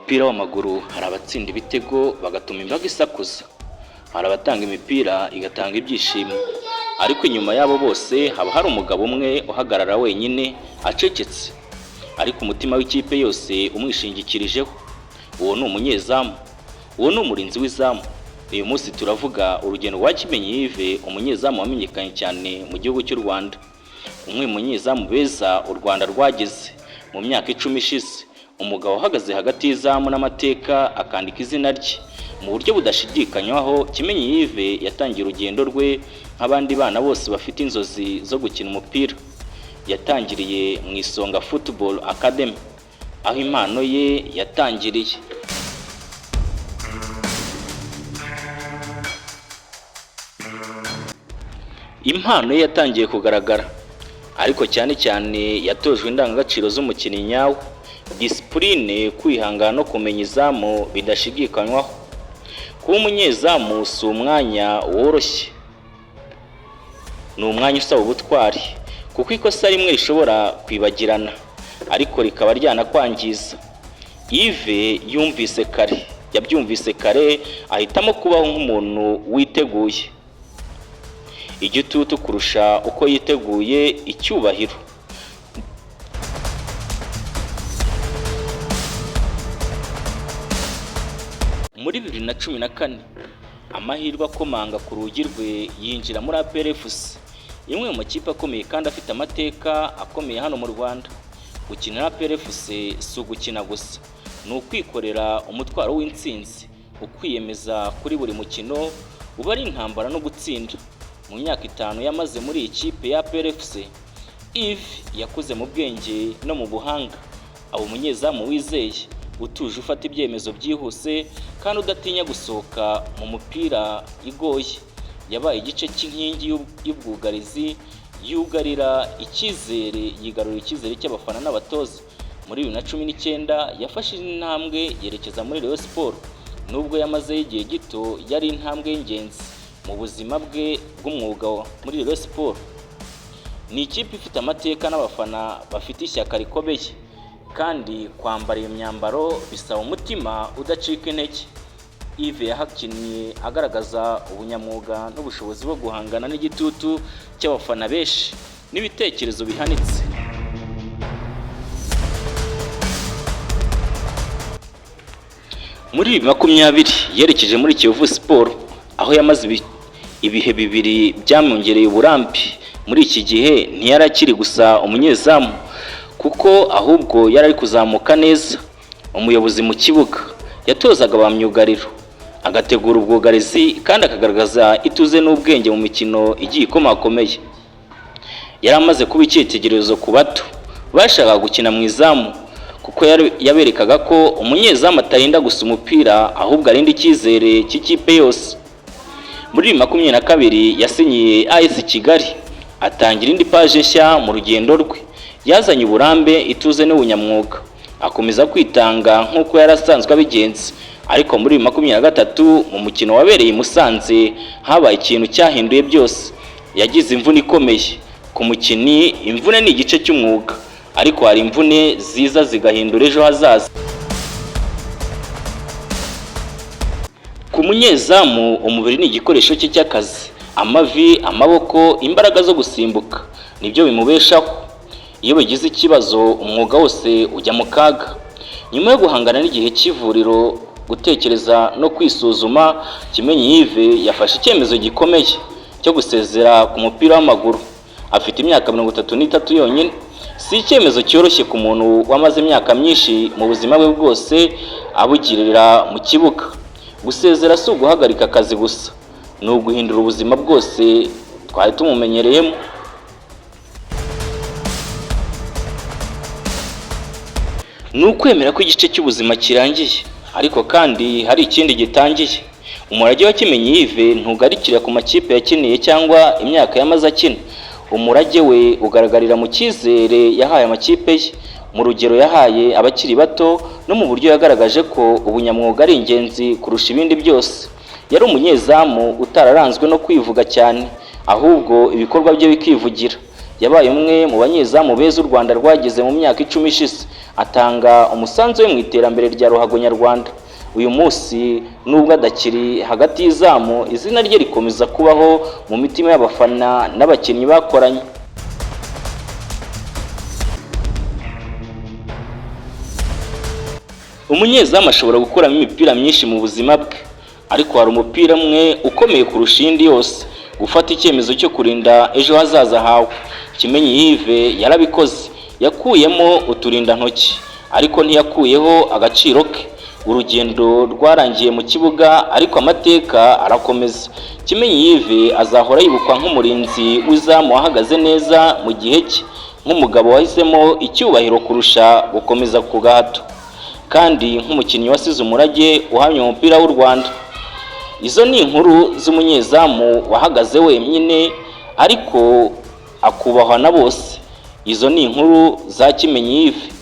Mupira w'amaguru hari abatsinda ibitego bagatuma imbaga isakuza, hari abatanga imipira igatanga ibyishimo, ariko inyuma y'abo bose haba hari umugabo umwe uhagarara wenyine acecetse, ariko umutima w'ikipe yose umwishingikirijeho. Uwo ni umunyezamu, uwo ni umurinzi w'izamu. Uyu munsi turavuga urugendo rwa Kimenyi Yves, umunyezamu wamenyekanye cyane mu gihugu cy'u Rwanda, umwe mu banyezamu beza u Rwanda rwagize mu myaka 10 ishize, umugabo uhagaze hagati y'izamu n'amateka akandika izina rye mu buryo budashidikanywaho. Kimenyi Yves yatangiye urugendo rwe nk'abandi bana bose bafite inzozi zo gukina umupira. Yatangiriye mu Isonga Football Academy, aho impano ye yatangiriye. Impano ye yatangiye kugaragara, ariko cyane cyane yatojwe indangagaciro z'umukinnyi nyawe, disipurine, kwihangana no kumenya izamu bidashidikanywaho. Kuba umunyezamu si umwanya woroshye, ni umwanya usaba ubutwari, kuko ikosa rimwe rishobora kwibagirana ariko rikaba ryanakwangiza. Yves yumvise kare, yabyumvise kare, ahitamo kubaho nk'umuntu witeguye igitutu kurusha uko yiteguye icyubahiro. Muri 2014 amahirwe akomanga ku rugi rwe, yinjira muri APR FC, imwe mu makipe akomeye kandi afite amateka akomeye hano mu Rwanda. Gukinira APR FC si ugukina gusa, ni ukwikorera umutwaro w'intsinzi, ukwiyemeza kuri buri mukino uba ari intambara no gutsinda. Mu myaka 5 yamaze muri iyi kipe ya APR FC, Yves yakuze mu bwenge no mu buhanga, aba umunyezamu wizeye, utuje, ufata ibyemezo byihuse kandi udatinya gusohoka mu mupira igoye. Yabaye igice cy'inkingi y'ubwugarizi, yugarira icyizere, yigarurira icyizere cy'abafana n'abatoza. Muri 2019 yafashe intambwe yerekeza muri Rayon Sports. Nubwo yamazeyo igihe gito, yari intambwe y'ingenzi mu buzima bwe bw'umwuga. Muri Rayon Sports, ni ikipe ifite amateka n'abafana bafite ishyaka rikomeye, kandi kwambara iyo myambaro bisaba umutima udacika intege. Yves yahakinnye agaragaza ubunyamwuga n'ubushobozi bwo guhangana n'igitutu cy'abafana benshi n'ibitekerezo bihanitse. Muri 2020 yerekeje muri Kiyovu Sport, aho yamaze ibihe bibiri byamwongereye uburambe. Muri iki gihe ntiyari akiri gusa umunyezamu, kuko ahubwo yari ari kuzamuka neza, umuyobozi mu kibuga. Yatozaga ba myugariro, agategura ubwugarizi kandi akagaragaza ituze n'ubwenge mu mikino igiye ikomakomeye. Yari amaze kuba icyitegererezo ku bato bashakaga gukina mu izamu, kuko yaberekaga ko umunyezamu atarinda gusa umupira, ahubwo arinda icyizere cy'ikipe yose. Muri 2022 yasinyiye AS Kigali, atangira indi paje nshya mu rugendo rwe. Yazanye uburambe, ituze n'ubunyamwuga, akomeza kwitanga nk'uko yari asanzwe abigenza. Ariko muri 2023, mu mukino wabereye i Musanze, habaye ikintu cyahinduye byose. Yagize imvune ikomeye. Ku mukinnyi, imvune ni igice cy'umwuga, ariko hari imvune ziza zigahindura ejo hazaza. Ku munyezamu, umubiri ni igikoresho cye cy'akazi. Amavi, amaboko, imbaraga zo gusimbuka nibyo bimubeshaho. Iyo bigize ikibazo, umwuga wose ujya mu kaga. Nyuma yo guhangana n'igihe cy'ivuriro, gutekereza no kwisuzuma, Kimenyi Yves yafashe icyemezo gikomeye cyo gusezera ku mupira w'amaguru. Afite imyaka 33 yonyine. Si icyemezo cyoroshye ku muntu wamaze imyaka myinshi mu buzima bwe bwose abugirira mu kibuga. Gusezera si uguhagarika akazi gusa, ni uguhindura ubuzima bwose twari tumumenyereyemo. Ni ukwemera ko igice cy'ubuzima kirangiye, ariko kandi hari ikindi gitangiye. Umurage wa Kimenyi Yves ntugarukira ku makipe yakiniye cyangwa imyaka yamaze akina. Umurage we ugaragarira mu cyizere yahaye amakipe ye, mu rugero yahaye abakiri bato no mu buryo yagaragaje ko ubunyamwuga ari ingenzi kurusha ibindi byose. Yari umunyezamu utararanzwe no kwivuga cyane, ahubwo ibikorwa bye bikivugira. Yabaye umwe mu banyezamu beza u Rwanda rwagize mu myaka 10 ishize, atanga umusanzu we mu iterambere rya ruhago nyarwanda. Uyu munsi nubwo adakiri hagati y'izamu, izina rye rikomeza kubaho mu mitima y'abafana n'abakinnyi bakoranye. Umunyezamu ashobora gukuramo imipira myinshi mu buzima bwe, ariko hari umupira umwe ukomeye kurusha iyindi yose: gufata icyemezo cyo kurinda ejo hazaza hawe. Kimenyi Yves yarabikoze, yakuyemo uturindantoki, ariko ntiyakuyeho agaciro ke. Urugendo rwarangiye mu kibuga, ariko amateka arakomeza. Kimenyi Yves azahora yibukwa nk'umurinzi w'izamu wahagaze neza mu gihe cye, nk'umugabo wahisemo icyubahiro kurusha gukomeza ku gahato, kandi nk'umukinnyi wasize umurage uhamya umupira w'u Rwanda. Izo ni inkuru z'umunyezamu wahagaze wenyine ariko akubahwa na bose. Izo ni inkuru za Kimenyi Yves.